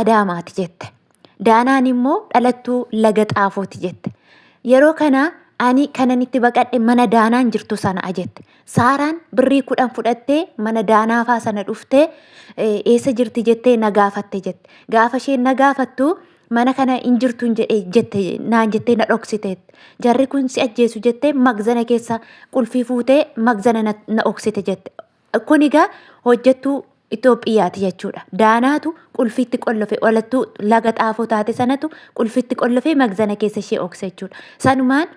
Adaamaati jette. Daanaan immoo dhalattuu Laga Xaafooti jette. Yeroo kana ani kanan itti baqadhe mana Daanaan jirtu sana'a jette. Saaraan birrii 10 fudhattee mana Daanaafaa sana dhuftee eessa jirti jettee na gaafatte jette. Gaafa isheen na gaafattu mana kana hin jirtu hin jedhe jette naan jettee na dhoksite. Jarri kun si ajjeesu jettee magzana keessa qulfii fuutee magzana na dhoksite jette. Kun egaa hojjettuu Itoophiyaati jechuudha. Daanaatu qulfiitti qollofe olattuu laga xaafoo taate sanatu qulfiitti qollofee magzana keessa ishee okse jechuudha. Sanumaan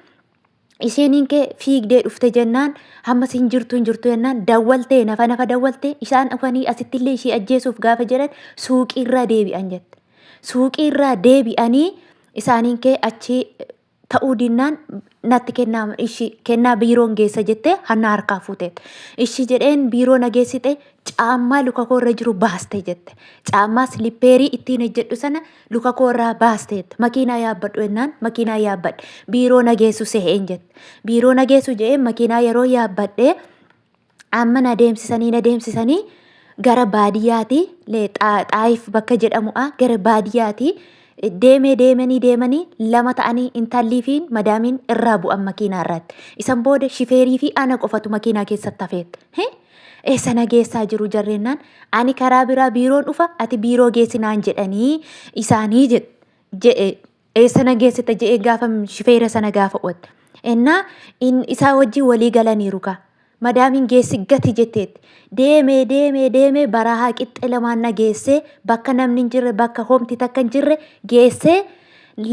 isheen kee fiigdee dhufte jennaan hammas hin jirtu hin jirtu jennaan dawwaltee nafa nafa dawwaltee isaan dhufanii asittillee ishee ajjeesuuf gaafa jedhan suuqiirraa deebi'an jette. Suuqiirraa deebi'anii isaaniin kee achi ta'uu dinnaan natti kennaa ishi kennaa biiroon geessa jettee hanna harkaa fuuteet. Ishi jedheen biiroo na geessite caammaa luka koo irra jiru baaste jette. Caammaa silippeerii ittiin hojjedhu sana luka koo irraa baaste jette. Makiinaa yaabbadhu jennaan makiinaa yaabbadhe. Biiroo na geessu se'een jette. Biiroo na geessu jedheen makiinaa yeroo yaabbadhe amma na deemsisanii na deemsisanii gara baadiyyaati xaayif bakka jedhamu'a gara baadiyyaati deemee deemanii deemanii lama ta'anii intallii fi madaamiin irraa bu'an makiinaa irratti. Isan booda shifeerii fi ana qofatu makiinaa keessatti hafeet. Eessa na geessaa jiru jarreennaan ani karaa biraa biiroon dhufa ati biiroo geessinaan jedhanii isaanii jedhe Eessa na geessita je'ee gaafa shifeera sana gaafa otte. Ennaa in isaa wajjin walii galaniiru kaa. Madaamiin geessi gati jetteetti. Deemee deemee deemee barahaa qixxe lamaan na geessee bakka namni hin jirre bakka homti takka hin jirre geessee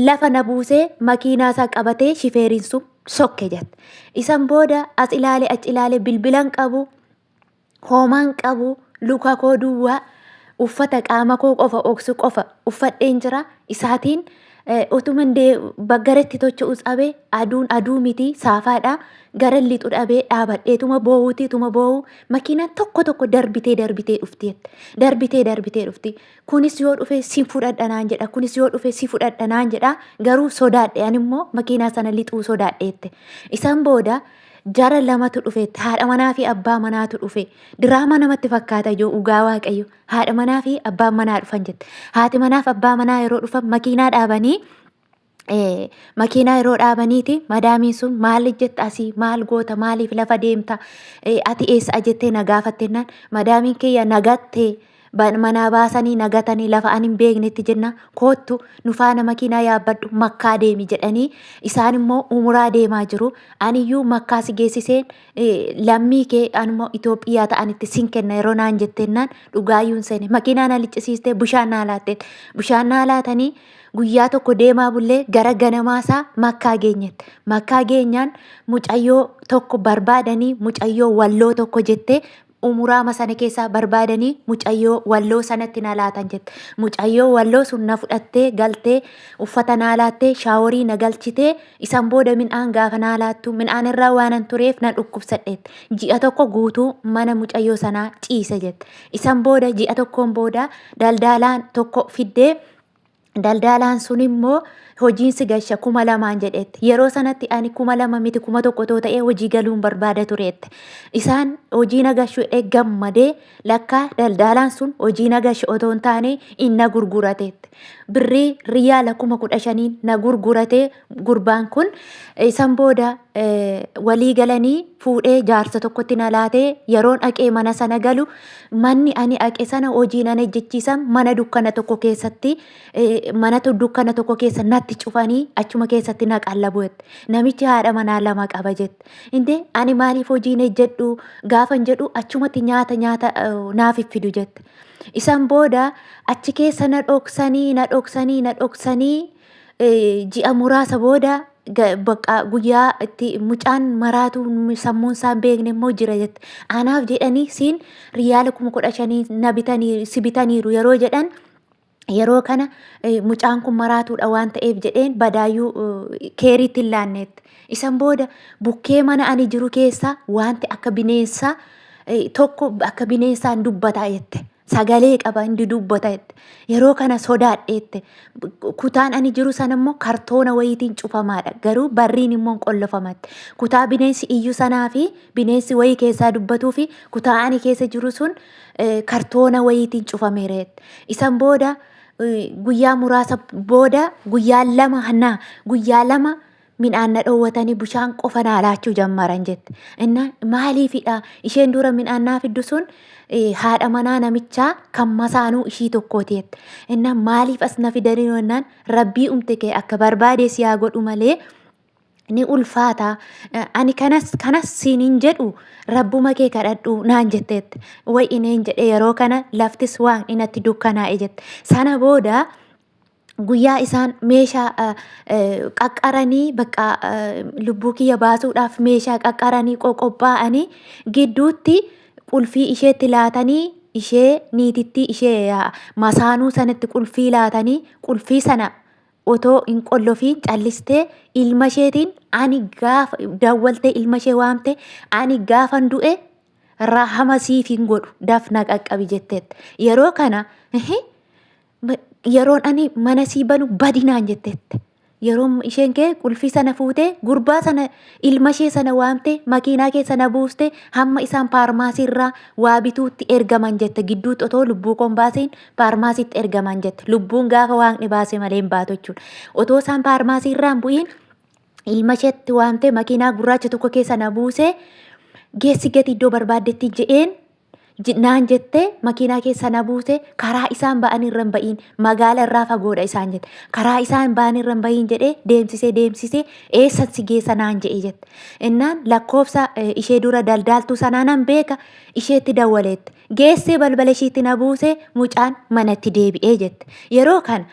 lafa na buusee makiinaa isaa qabatee shifeeriin sun sokke jette. Isan booda as ilaale achi ilaale bilbilan qabu hoomaan qabu luka koo duwwaa uffata qaama koo qofa oksu qofa uffadheen jira isaatiin utuman baggaretti tocho'u tsabe aduun aduu miti saafaadha gara lixu dhabee dhaabadheetuma boo'uuti tuma boo'u makiinaan tokko tokko darbitee darbitee dhufti darbitee darbitee dhufti kunis yoo dhufe si fudhadha naan jedha kunis yoo dhufe si fudhadha naan jedha garuu sodaadhe ani immoo makiinaa sana lixuu sodaadheette isaan booda Jara lamatu dhufe haadha manaa fi abbaa manaatu dhufe diraamaa namatti fakkaata yoo dhugaa waaqayyo haadha manaa fi abbaan manaa dhufan jette haati manaa fi abbaa manaa yeroo dhufan makiinaa dhaabanii makiinaa yeroo dhaabaniiti madaamiin sun maal jetta asii maal goota maaliif lafa deemta ati eessa jettee na gaafattennaan madaamiin kiyya nagattee manaa baasanii na gatanii lafa ani hin beeknetti jenna koottu nu faana makiinaa yaabbadhu makkaa deemi jedhanii isaan immoo umuraa deemaa jiru aniyyuu makkaa si geessiseen lammii kee anuma Itoophiyaa ta'anitti sin kenna yeroo naan jettennaan dhugaayyuun seene makiinaa na liccisiistee bishaan naa laatteet bishaan naa laatanii guyyaa tokko deemaa bullee gara ganamaasaa makkaa geenyetti makkaa geenyaan mucayyoo tokko barbaadanii mucayyoo walloo tokko jettee umuraama sana keessaa barbaadanii mucayyoo walloo sanatti na laatan jette. Mucayyoo walloo sun na fudhattee galtee uffata naa laattee shaaworii na galchitee isan booda midhaan gaafa naa laattu midhaan irraa waanan tureef na dhukkubsadheette. Ji'a tokko guutuu mana mucayyoo sanaa ciise jette. Isan booda ji'a tokkoon booda daldaalaan tokko fiddee Daldaalaan sun immoo hojiin si gasha 2000n jedhetti. Yeroo sanatti ani 2000 miti 1000 otoo ta'ee hojii galuun barbaada tureette. Isaan hojii na gashu jedhee gammadee lakkaa daldaalaan sun hojii na gashe otoo hin taane in na gurgurateette. Birrii riyaala 15,000n na gurguratee gurbaan kun isan booda walii galanii fuudhee jaarsa tokkotti na laatee yeroon dhaqee mana sana galu manni ani dhaqe sana hojii nan hojjechiisan mana dukkana tokko keessatti mana dukkana tokko keessa natti cufanii achuma keessatti na qallabu jette. Namichi haadha manaa lama qaba jette. Indee ani maaliif hojii hin hojjedhu gaafan jedhu achumatti nyaata nyaata naaf fidu jette. Isan booda achi keessa na dhoksanii na dhoksanii na dhoksanii ji'a muraasa booda bakka guyyaa itti mucaan maraatu sammuun isaa hin beekne immoo jira jette. Anaaf jedhanii siin riyaala 15,000 na bitanii si bitaniiru yeroo jedhan yeroo kana mucaan kun maraatuudha waan ta'eef jedheen badaayyuu keeriitti hin laanneetti. Isan booda bukkee mana ani jiru keessaa wanti akka bineensaa tokko akka bineensaan dubbataa jette. Sagalee qaba inni dubbata jette. Yeroo kana sodaadhe jette. Kutaan ani jiru sana immoo kartoona wayiitiin cufamaadha. Garuu barriin immoo hin qollofamatti. Kutaa bineensi iyyu sanaa fi bineensi wayii keessaa dubbatuu fi kutaa ani keessa jiru sun kartoona wayiitiin cufameera jette. Isan booda Guyyaa muraasa booda guyyaa lama na guyyaa lama midhaan na dhoowwatanii bishaan qofa naa laachuu jammaran jette. Inna maaliifidha isheen dura midhaan naa fiddu sun haadha manaa namichaa kan masaanuu ishii tokkooti jette. Inna maaliif as na fidanii jennaan rabbii umte kee akka barbaade si haa godhu malee ni ulfaata. Ani kanas kanas siin hin jedhu rabbuma kee kadhadhu naan jetteette. Way ineen jedhe yeroo kana laftis waan inatti dukkanaa'e jette. Sana booda guyyaa isaan meeshaa qaqqaranii bakka lubbuu kiyya baasuudhaaf meeshaa qaqqaranii qoqophaa'anii gidduutti qulfii isheetti laatanii ishee niitittii ishee masaanuu sanatti qulfii laatanii qulfii sana otoo hin qollofiin callistee ilma isheetiin ani gaafa dawwaltee ilma ishee waamte ani gaafan du'e rahama siif hin godhu dafna qaqqabi jetteet yeroo kana yeroon ani mana sii banu badi naan jettette. Yeroo isheen kee qulfii sana fuutee gurbaa sana ilma ishee sana waamte makiinaa keessa na buuste hamma isaan paarmaasii irraa waa bituutti ergaman jette gidduutti otoo lubbuu koon baasiin paarmaasiitti ergaman jette lubbuun gaafa waaqni baase malee hin baatu jechuudha. Otoo isaan paarmaasii irraa hin bu'iin ilma isheetti waamte makiinaa gurraacha tokko keessa na buusee geessi gati iddoo barbaaddetti je'een naan jette makiinaa keessa na buute karaa isaan ba'an irra hin ba'iin magaala irraa fagoodha isaan jette karaa isaan ba'an irra hin ba'iin jedhee deemsisee deemsisee eessan si geessa naan jedhe jette innaan lakkoofsa ishee dura daldaaltuu sanaa nan beeka isheetti dawwaleette geessee balbala ishiitti na buuse mucaan manatti deebi'ee jette yeroo kana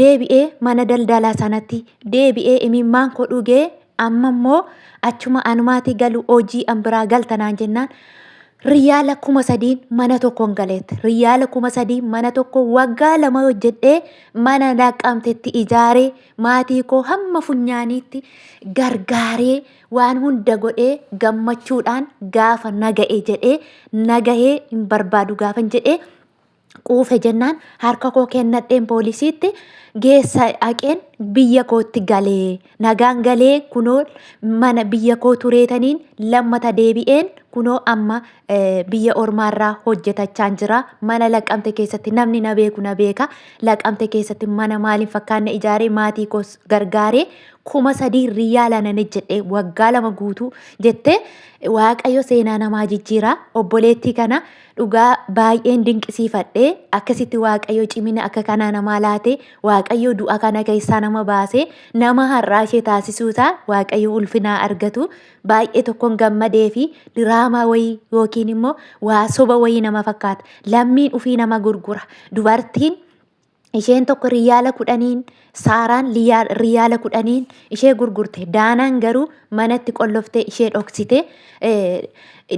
deebi'ee mana daldalaa sanatti deebi'ee imimmaan koo dhugee amma immoo achuma anumaati galu hojii an biraa galta naan jennaan Riyaala 3000n mana tokkon galeet. Riyaala 3000 mana tokko waggaa 2 hojjedhee mana Naqamtetti ijaaree maatii koo hamma funyaaniitti gargaaree waan hunda godhee gammachuudhaan gaafa naga'e jedhee nagahee hin barbaadu gaafan jedhee quufe jennaan harka koo kennadheen poolisiitti geessa dhaqeen biyya kootti galee nagaan galee kunoo mana biyya koo tureetaniin lammata deebi'een kunoo amma biyya ormaarraa hojjetachaan jira mana laqamte keessatti namni na beeku na beeka laqamte keessatti mana maaliin fakkaanne ijaaree maatii koos gargaaree 3000 riyaala nan hojjedhe waggaa 2 guutuu jette waaqayyo seenaa namaa jijjiira obboleettii kana Dhugaa baay'een dinqisiifadhe akkasitti waaqayyo cimina akka kanaa namaa laate waaqayyo du'a kana keessaa nama baase nama har'aa ishee taasisuu isaa waaqayyo ulfinaa argatu baay'ee tokkon gammadee fi diraamaa wayii yookiin immoo waa soba wayii nama fakkaata lammiin ufii nama gurgura dubartiin Isheen tokko riyaala 10n, Saaraan riyaala 10n ishee gurgurte. Daanaan garuu manatti qolloftee ishee dhoksite.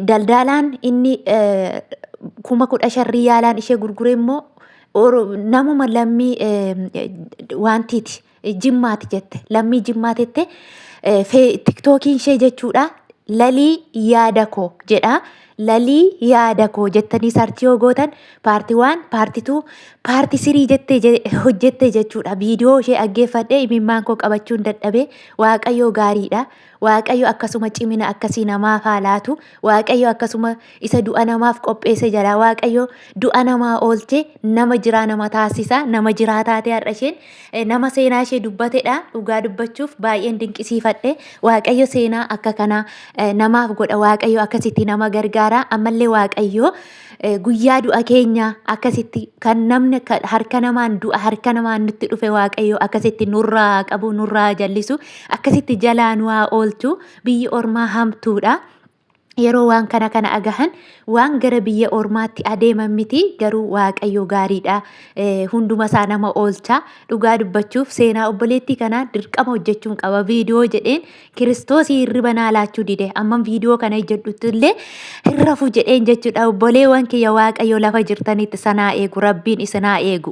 Daldaalaan inni 15,000 riyaalaan ishee gurgure immoo namuma lammii waantiiti Jimmaati jette. Lammii Jimmaa tette tiktookiin ishee jechuudha. Lalii yaada koo jedha. Lalii yaada koo jettanii sarchii yoo gootan paartii 1, paartii 2, paartii 3 jettee hojjette jechuudha. Viidiyoo ishee dhaggeeffadhee imimmaan koo qabachuun dadhabee Waaqayyoo gaariidha. Waaqayyo akkasuma cimina akkasii namaaf haa laatu. Waaqayyo akkasuma isa du'a namaaf qopheesse jalaa Waaqayyo du'a namaa oolche nama jiraa nama taasisa. Nama jiraa taatee har'a isheen nama seenaa ishee dubbatedha. Dhugaa dubbachuuf baay'een dinqisiifadhe. Waaqayyo seenaa akka kanaa namaaf godha. Waaqayyo akkasitti nama gargaara. Ammallee Waaqayyo guyyaa du'a keenya akkasitti kan namni harka namaan du'a harka namaan nutti dhufe Waaqayyo akkasitti nurraa haa qabu nurraa haa jallisu akkasitti jalaa nu haa oolchu biyyi ormaa hamtuudha. Yeroo waan kana kana agahan waan gara biyya ormaatti adeeman miti garuu Waaqayyo gaariidha. Hunduma isaa nama oolcha. Dhugaa dubbachuuf seenaa obboleettii kanaa dirqama hojjechuun qaba viidiyoo jedheen Kiristoosii hirriba naa laachuu dide. Amman viidiyoo kana hojjedhutti illee hin rafu jedheen jechuudha. Obboleewwan kiyya Waaqayyo lafa jirtanitti sanaa eegu. Rabbiin isinaa eegu.